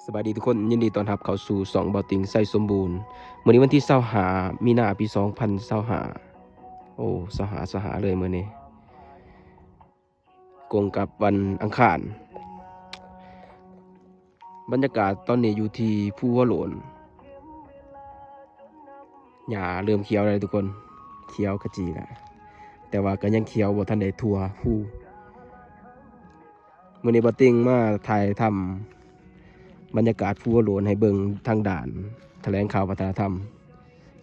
ສະບາຍດີທຸກຄົນ, ຍິນດີຕ້ອນຮັບເຂົ້າສູ່ຊ່ອງເບົາຕິງໄຊສົມບູນ. ມື້ນີ້ວັນທີຊາວຫ້າ ມີນາ ປີສອງພັນຊາວຫ້າ. ໂອ້ ຊາວຫ້າ ຊາວຫ້າ ເລີຍມື້ນີ້. ກົງກັບວັນອັງຄານ. ບັນຍາກາດຕອນນີ້ຢູ່ທີ່ພູຫົວໂລ້ນ. ຫຍ້າເລີ່ມຂຽວແລ້ວທຸກຄົນ, ຂຽວຂະຈີແລ້ວ, ແຕ່ວ່າກໍຍັງຂຽວບໍ່ທັນໄດ້ທົ່ວພູ. ມື້ນີ້ເບົາຕິງມາຖ່າຍທຳບັນຍາກາດພູຫົວໂລ້ນໃຫ້ເບິ່ງ. ທາງດ້ານຖະແຫຼງຂ່າວວັດທະນະທຳ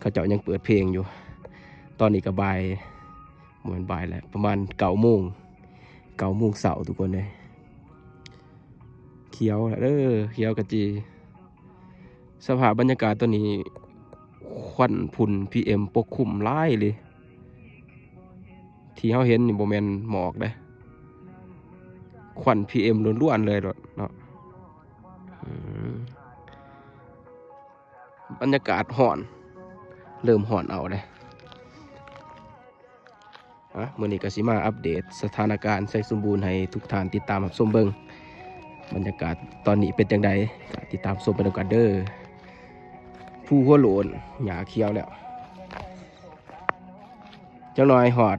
ເຂົາເຈົ້າຍັງເປີດເພງຢູ່. ຕອນນີ້ກໍບ່າຍ, ບໍ່ແມ່ນບ່າຍແຫຼະ, ປະມານເກົ້າໂມງ, ເກົ້າໂມງເຊົ້າທຸກຄົນເອີຍ. ຂຽວແລ້ວເດີ, ຂຽວຂະຈີ. ສະພາບບັນຍາກາດຕອນນີ້ ຄວັນຝຸ່ນ ພີເອັມ ປົກຄຸມຫຼາຍເລີຍ. ທີ່ເຮົາເຫັນນີ້ບໍ່ແມ່ນໝອກເດ້, ຄວັນ ພີເອັມ ລ້ວນໆ ເລີຍໂລດເນາະ. ອືມ ບັນຍາກາດຮ້ອນ, ເລີ່ມຮ້ອນເອົາເດ້. ອະ ມື້ນີ້ກໍຊິມາອັບເດດສະຖານະການໄຊສົມບູນໃຫ້ທຸກທ່ານຕິດຕາມຮັບຊົມເບິ່ງ. ບັນຍາກາດຕອນນີ້ເປັນຈັ່ງໃດ ກໍຕິດຕາມຊົມໄປນຳກັນເດີ. ພູຫົວໂລ້ນ ຫຍ້າຂຽວແລ້ວ, ຈັກໜ່ອຍຮອດ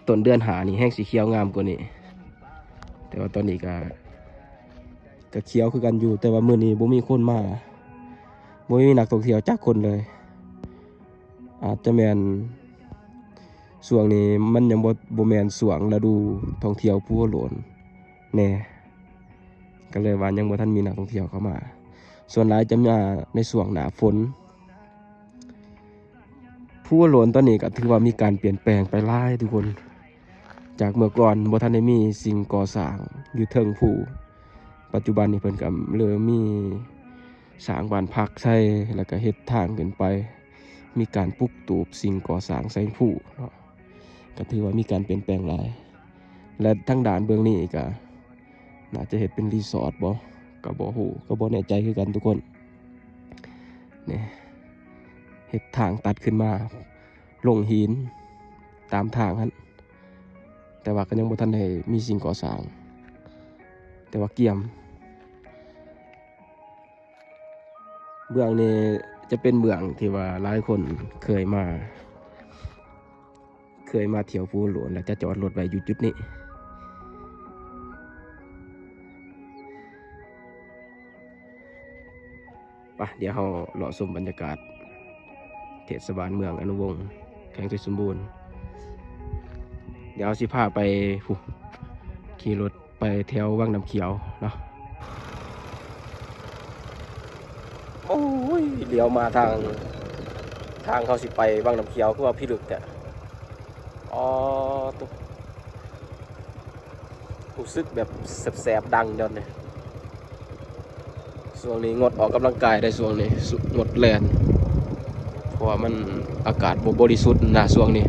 ຕົ້ນເດືອນຫ້ານີ້ແຮ່ງຊິຂຽວງາມກວ່ານີ້. ແຕ່ວ່າຕອນນີ້ກໍ ກໍຂຽວຄືກັນຢູ່, ແຕ່ວ່າມື້ນີ້ບໍ່ມີຄົນມາ, ບໍ່ມີນັກທ່ອງທ່ຽວຈັກຄົນເລີຍ. ອາດຈະແມ່ນຊ່ວງນີ້ມັນຍັງບໍ່ ບໍ່ແມ່ນຊ່ວງລະດູທ່ອງທ່ຽວພູຫົວໂລ້ນແດ່, ກໍເລີຍວ່າຍັງບໍ່ທັນມີນັກທ່ອງທ່ຽວເຂົ້າມາ. ສ່ວນຫຼາຍຈະມາໃນຊ່ວງໜ້າຝົນ. ພູຫົວໂລ້ນຕອນນີ້ກໍຖືວ່າມີການປ່ຽນແປງໄປຫຼາຍທຸກຄົນ, ຈາກເມື່ອກ່ອນບໍ່ທັນໄດ້ມີສິ່ງກໍ່ສ້າງຢູ່ເທິງພູ, ປັດຈຸບັນນີ້ເພິ່ນກໍເລີ່ມມີ ສ້າງບ້ານພັກໃສ່ ແລ້ວກໍເຮັດທາງຂຶ້ນໄປ, ມີການປຸກຕູບສິ່ງກໍ່ສ້າງໃສ່ພູເນາະ, ກໍຖືວ່າມີການປ່ຽນແປງຫຼາຍ. ແລະ ທາງດ້ານເບື້ອງນີ້ກໍໜ້າຈະເຮັດເປັນຣີສອດບໍ ກໍບໍ່ຮູ້ ກໍບໍ່ແນ່ໃຈຄືກັນທຸກຄົນ. ນີ້ ເຮັດທາງຕັດຂຶ້ນມາລົງຫີນຕາມທາງຫັ້ນ, ແຕ່ວ່າກໍຍັງບໍ່ທັນໄດ້ມີສິ່ງກໍ່ສ້າງ, ແຕ່ວ່າກຽມ. ເບື້ອງນີ້ຈະເປັນເບື້ອງທີ່ວ່າຫຼາຍຄົນເຄີຍມາ, ເຄີຍມາທ່ຽວພູໂລ້ນ ແລ້ວຈະຈອດລົດໄວ້ຢູ່ຈຸດນີ້. ໄປ ດຽວເຮົາເລາະຊົມບັນຍາກາດເທດສະບານເມືອງອະນຸວົງ ແຂວງໄຊສົມບູນ. ດຽວເຮົາຊິພາໄປພຸ້ນ ຂີ່ລົດ ໄປແຖວວັງນ້ຳຂຽວເນາະ. ໂອ້ຍ ຫຼຽວມາທາງ ທາງເຮົາຊິໄປວັງນ້ຳຂຽວ ຄືວ່າພິລຶກແທ້. ອໍ ຮູ້ສຶກແບບແສບໆ ດັງດຽວນີ້. ຊ່ວງນີ້ງົດອອກກຳລັງກາຍໄດ້, ຊ່ວງນີ້ ງົດແລ່ນ ເພາະວ່າມັນ ອາກາດບໍ່ບໍລິສຸດນະຊ່ວງນີ້.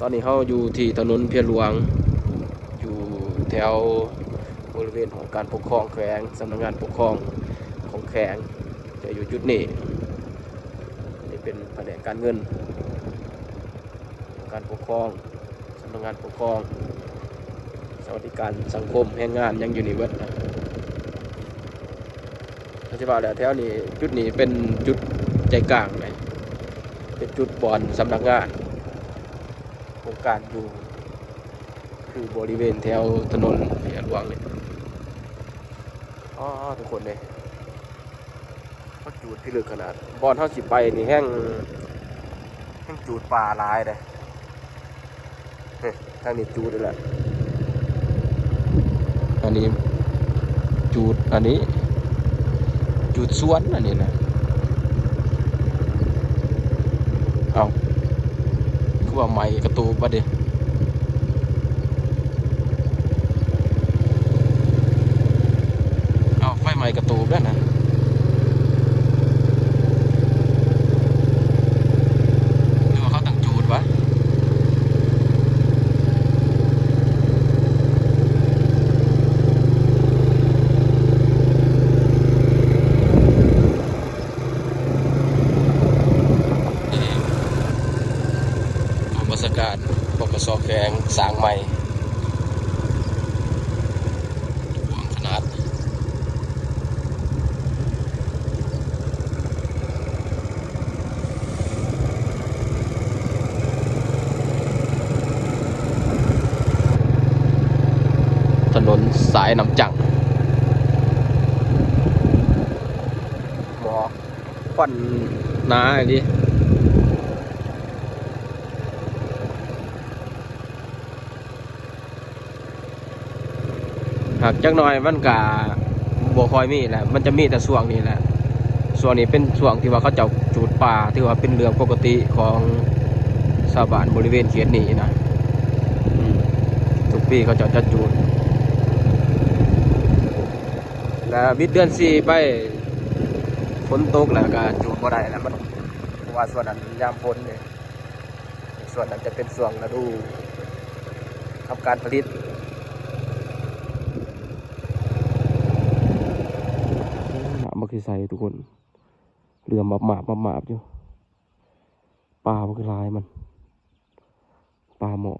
ຕອນນີ້ເຮົາຢູ່ທີ່ຖະໜົນພຽນຫຼວງ, ຢູ່ແຖວບໍລິເວນຫ້ອງການປົກຄອງແຂວງ, ສຳນັກງານປົກຄອງຂອງແຂວງ ຈະຢູ່ຈຸດນີ້. ນີ້ເປັນພະແນກການເງິນ, ການປົກຄອງ, ສຳນັກງານປົກຄອງ, ສະຫວັດດີການສັງຄົມ, ແຮງງານ, ຫຍັງຢູ່ນີ້ເບິດ. ກໍຊິວ່າແຫຼະ ແຖວນີ້ ຈຸດນີ້ເປັນຈຸດໃຈກາງເລີຍ, ເປັນຈຸດບ່ອນສຳນັກງານ ໂຄງການຢູ່ ຄືບໍລິເວນແຖວຖະໜົນພຽນຫຼວງນີ້. ອໍ ທຸກຄົນເດ້. ເຂົາຈູດພິລຶກຂະໜາດ, ບ່ອນເຮົາຊິໄປນີ້ແຮ່ງ ແຮ່ງຈູດປ່າຫຼາຍເດ້. ເຮີ້ຍ ທາງນີ້ຈູດອີກແລ້ວ, ອັນນີ້ຈູດ, ອັນນີ້ຈູດສວນ ອັນນີ້ນະ. ເອົ້າ ຄືວ່າໄໝ້ກະຕູບບັດນີ້. ເອົາ ໄຟໄໝ້ກະຕູບແລ້ວນະ, ຫຼືວ່າເຂົາຕັ້ງຈູດວະ? ກອງບັນຊາການ ປກສ ແຂວງສ້າງໃໝ່ ກວ້າງຂະໜາດ. ຖະໜົນສາຍນ້ຳຈັງ ໝອກຄວັນໜາອີ່ຫຼີ. ຫາກຈັກໜ່ອຍມັນກະບໍ່ຄ່ອຍມີແຫຼະ ມັນຈະມີແຕ່ຊ່ວງນີ້ແຫຼະ. ຊ່ວງນີ້ເປັນຊ່ວງທີ່ວ່າເຂົາເຈົ້າຈູດປ່າ ຖືວ່າເປັນເລື່ອງປົກກະຕິຂອງຊາວບ້ານບໍລິເວນເຂດນີ້ນະ. ອືມ ທຸກປີເຂົາເຈົ້າຈະຈູດ ແລະ ບິດເດືອນສີ່ໄປ ຝົນຕົກແລ້ວກະຈູດບໍ່ໄດ້ແລ້ວ ມັນ ເພາະວ່າຊ່ວງນັ້ນຍາມຝົນເດ້. ຊ່ວງນັ້ນຈະເປັນຊ່ວງລະດູທຳການຜະລິດ. ນ້ຳບັກໃສໆ ທຸກຄົນ ເຫຼືອມມາບໆ ມາບໆ ຢູ່. ປາບັກຫຼາຍມັນ ປາໝໍ້.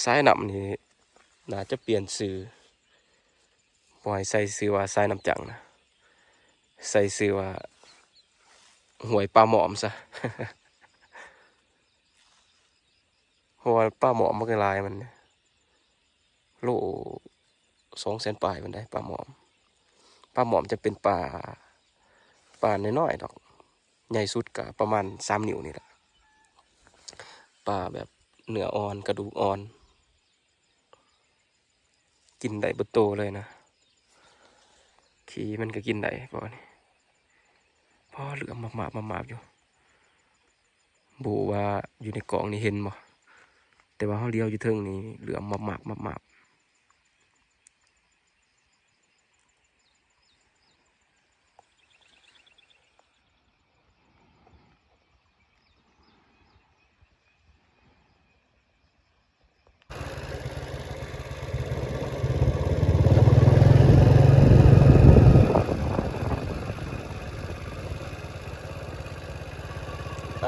ສາຍນ້ຳນີ້ໜ້າຈະປ່ຽນຊື່ ບໍ່ໃຫ້ໃສ່ຊື່ວ່າສາຍນ້ຳຈັງນະ ໃສ່ຊື່ວ່າຫ້ວຍປາໝອ້ມຊະ ເພາະວ່າປາໝໍ້ມັນກໍຫຼາຍ ມັນໂລສອງແສນປາຍພຸ້ນໃດ໋ ປາໝໍ້ມ. ປາໝໍ້ມຈະເປັນປາ ປານ້ອຍໆ ດອກ ໃຫຍ່ສຸດກະປະມານສາມນິ້ວນີ້ແຫຼະ. ປາແບບເນື້ອອ່ອນ ກະດູກອ່ອນ ກິນໄດ້ເບິດໂຕເລີຍນະ. ຂີ້ມັນກະກິນໄດ້ ປານີ້ ພໍເຫຼືອມມາບໆ ມາບໆ ຢູ່. ບໍ່ຮູ້ວ່າຢູ່ໃນກ້ອງນີ້ເຫັນບໍ່ ແຕ່ວ່າເຮົາຫຼຽວຢູ່ເທິງນີ້ ເຫຼືອມມາບໆ ມາບໆ.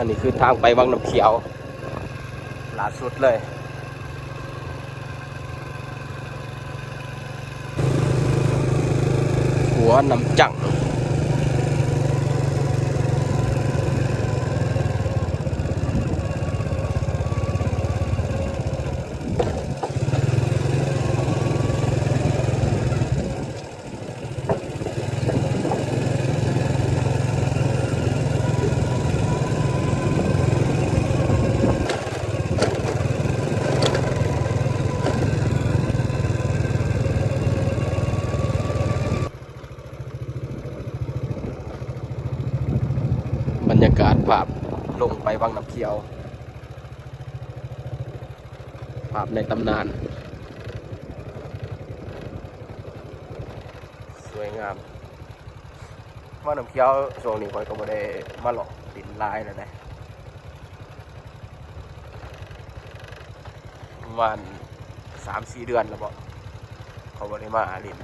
ອັນນີ້ຄືທາງໄປວັງນ້ຳຂຽວ ລ່າສຸດເລີຍ ຂົວນ້ຳຈັງ. ບັນຍາກາດພາບລົງໄປວັງນ້ຳຂຽວ ພາບໃນຕຳນານ ສວຍງາມ. ມານ້ຳຂຽວ ຊ່ວງນີ້ຂ້ອຍກໍບໍ່ໄດ້ມາເລາະຫຼິ້ນຫຼາຍແລ້ວເດ້ ປະມານສາມສີ່ເດືອນແລ້ວບໍ ຂ້ອຍບໍ່ໄດ້ມາຫຼິ້ນ.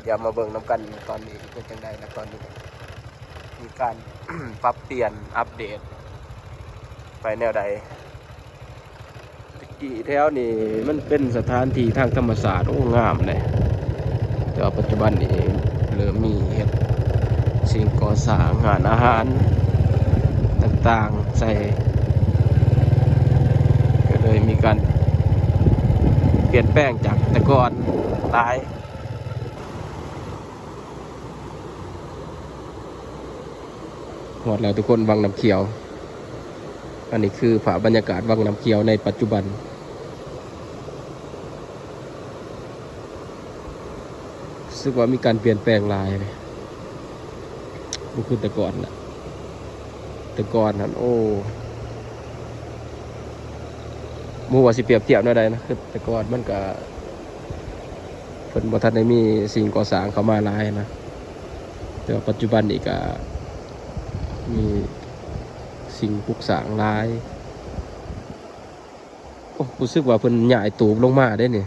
ດຽວມາເບິ່ງນຳກັນ ຕອນນີ້ເປັນຈັ່ງໃດ ແລະ ຕອນນີ້ມີການປັບປ່ຽນ ອັບເດດໄປແນວໃດ. ແຕ່ກີ້ແຖວນີ້ມັນເປັນສະຖານທີ່ທາງທຳມະຊາດ ໂອ້ ງາມເດ້ ແຕ່ວ່າປັດຈຸບັນນີ້ເລີ່ມມີເຮັດສິ່ງກໍ່ສ້າງ ຮ້ານອາຫານຕ່າງໆໃສ່ ກໍເລີຍມີການປ່ຽນແປງຈາກແຕ່ກ່ອນຫຼາຍ. ຮອດແລ້ວທຸກຄົນ ວັງນ້ຳຂຽວ. ອັນນີ້ຄືພາບບັນຍາກາດວັງນ້ຳຂຽວໃນປັດຈຸບັນ. ຮູ້ສຶກວ່າມີການປ່ຽນແປງຫຼາຍ ບໍ່ຄືແຕ່ກ່ອນລະ. ແຕ່ກ່ອນຫັ້ນ ໂອ້ ບໍ່ຮູ້ວ່າຊິປຽບທຽບແນວໃດນະ ຄືແຕ່ກ່ອນມັນກະ ເພິ່ນບໍ່ທັນໄດ້ມີສິ່ງກໍ່ສ້າງເຂົ້າມາຫຼາຍນະ ແຕ່ວ່າປັດຈຸບັນນີ້ກະມີສິ່ງປຸກສ້າງຫຼາຍ. ໂອ້ ຮູ້ສຶກວ່າເພິ່ນຍ້າຍຕູບລົງມາເດ້ນີ້.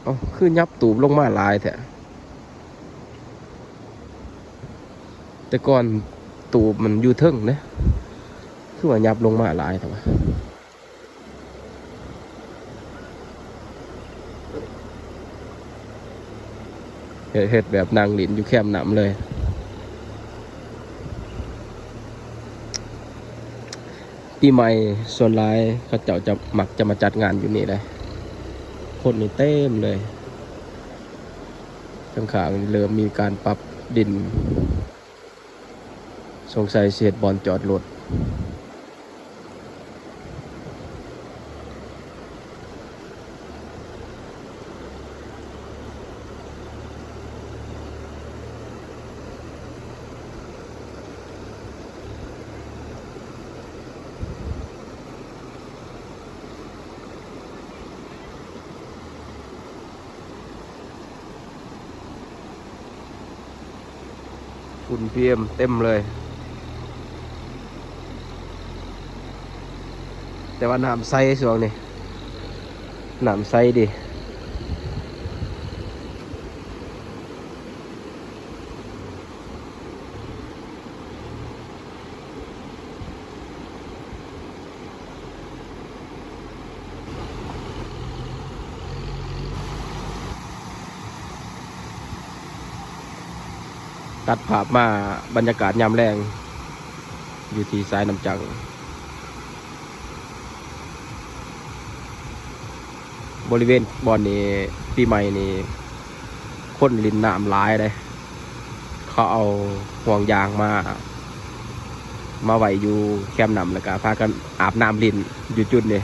ເອົ້າ ຄືຫຍັບຕູບລົງມາຫຼາຍແທ້? ແຕ່ກ່ອນຕູບມັນຢູ່ເທິງເດ້ ຄືວ່າຫຍັບລົງມາຫຼາຍແທ້ວະ? ເຮັດ ເຮັດແບບນັ່ງຫຼິ້ນຢູ່ແຄມນ້ຳເລີຍ. ປີໃໝ່ສ່ວນຫຼາຍເຂົາເຈົ້າຈະມັກຈະມາຈັດງານຢູ່ນີ້ເດ້. ຄົນນີ້ເຕັມເລີຍ. ຂ້າງໆເລີ່ມມີການປັບດິນ. ສົງໄສຊິເຮັດບ່ອນຈອດລົດ. ຝຸ່ນ ພີເອັມ ເຕັມເລີຍ ແຕ່ວ່ານ້ຳໃສຊ່ວງນີ້ ນ້ຳໃສດີ. ຕັດພາບມາບັນຍາກາດຍາມແລງ ຢູ່ທີ່ສາຍນ້ຳຈັງ. ບໍລິເວນບ່ອນນີ້ ປີໃໝ່ນີ້ ຄົນຫຼິ້ນນ້ຳຫຼາຍເດ້. ເຂົາເອົາຫ່ວງຢາງມາ ມາໄວ້ຢູ່ແຄມນ້ຳ ແລ້ວກະພາກັນອາບນ້ຳຫຼິ້ນຢູ່ຈຸດນີ້.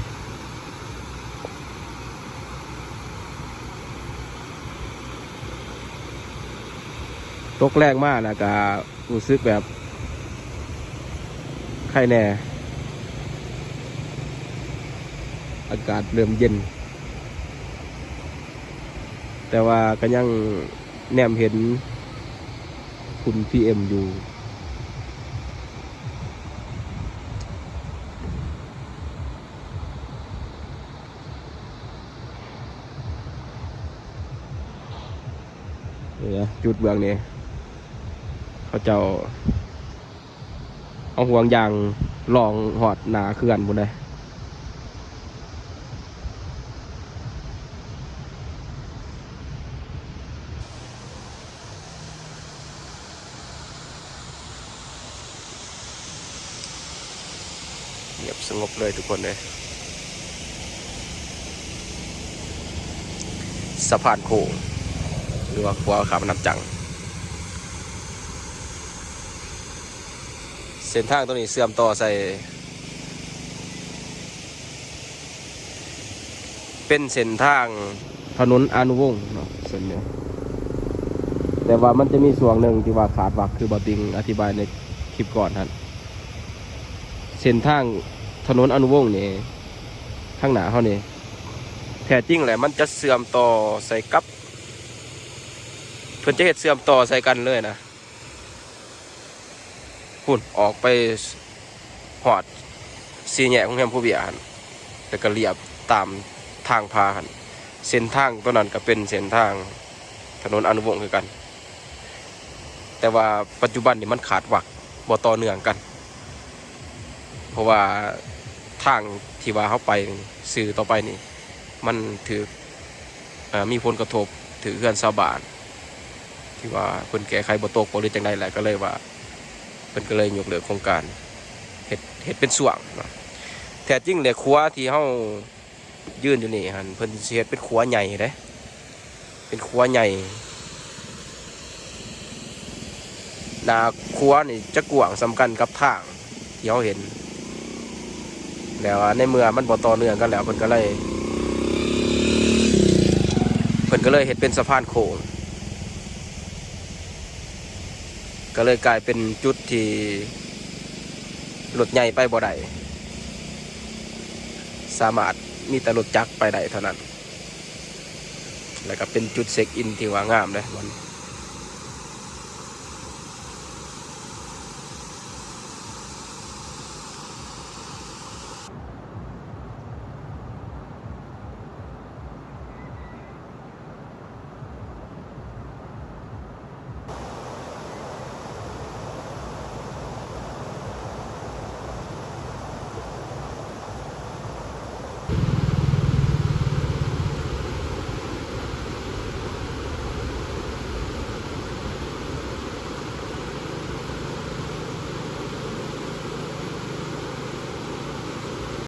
ຕົກແລງມາແລ້ວກະ ຮູ້ສຶກແບບໄຄແດ່ ອາກາດເລີ່ມເຢັນ ແຕ່ວ່າກະຍັງແນມເຫັນຝຸ່ນ ພີເອັມ ຢູ່. ນີ້ນະ ຈຸດເບື້ອງນີ້ ເຂົາເຈົ້າເອົາຫ່ວງຢາງລ່ອງຮອດໜ້າເຂື່ອນພຸ້ນເດ້. ງຽບສະຫງົບເລີຍທຸກຄົນເອີຍ. ສະພານໂຄ້ງ ຫຼືວ່າຂົວຂ້າມນ້ຳຈັງ. ເສັ້ນທາງໂຕນີ້ເຊື່ອມຕໍ່ໃສ່ ເປັນເສັ້ນທາງຖະໜົນອານຸວົງເນາະ ເສັ້ນນີ້ ແຕ່ວ່າມັນຈະມີຊ່ວງໜຶ່ງທີ່ວ່າຂາດວັກ ຄືບ່າວຕິງອະທິບາຍໃນຄລິບກ່ອນຫັ້ນ. ເສັ້ນທາງຖະໜົນອານຸວົງນີ້ ທາງໜ້າເຮົານີ້ ແທ້ຈິງແລ້ວມັນຈະເຊື່ອມຕໍ່ໃສ່ກັບ ເພິ່ນຈະເຮັດເຊື່ອມຕໍ່ໃສ່ກັນເລີຍນະ. ພຸ້ນ ອອກໄປຮອດສີ່ແຍກໂຮງແຮມພູເບ້ຍຫັ້ນ ແລ້ວກະລຽບຕາມທາງຜ່າຫັ້ນ. ເສັ້ນທາງໂຕນັ້ນກະເປັນເສັ້ນທາງຖະໜົນອານຸວົງຄືກັນ ແຕ່ວ່າປັດຈຸບັນນີ້ມັນຂາດວັກ ບໍ່ຕໍ່ເນື່ອງກັນ ເພາະວ່າທາງທີ່ວ່າເຮົາໄປ ຊື່ຕໍ່ໄປນີ້ ມັນຖືກ ເອີ ມີຜົນກະທົບ ຖືກເຮືອນຊາວບ້ານ ທີ່ວ່າເພິ່ນແກ້ໄຂບໍ່ຕົກບໍ ຫຼືຈັ່ງໃດແຫຼະ ກະເລີຍວ່າ ເພິ່ນກະເລີຍຍົກເລີກໂຄງການ ເຮັດ ເຮັດເປັນຊ່ວງເນາະ. ແທ້ຈິງແລ້ວຂົວທີ່ເຮົາຢືນຢູ່ນີ້ຫັ້ນ ເພິ່ນຊິເຮັດເປັນຂົວໃຫຍ່ເດ້ ເປັນຂົວໃຫຍ່. ໜ້າຂົວນີ້ຈະກວ້າງສ່ຳກັນກັບທາງທີ່ເຮົາເຫັນ ແລ້ວໃນເມື່ອມັນບໍ່ຕໍ່ເນື່ອງກັນແລ້ວ ເພິ່ນກະເລີຍ ເພິ່ນກະເລີຍເຮັດເປັນສະພານໂຄ້ງ ກະເລີຍກາຍເປັນຈຸດທີ່ລົດໃຫຍ່ໄປບໍ່ໄດ້ ສາມາດມີແຕ່ລົດຈັກໄປໄດ້ເທົ່ານັ້ນ. ແລ້ວກະເປັນຈຸດເຊັກອິນທີ່ວ່າງາມເດ້ ມັນ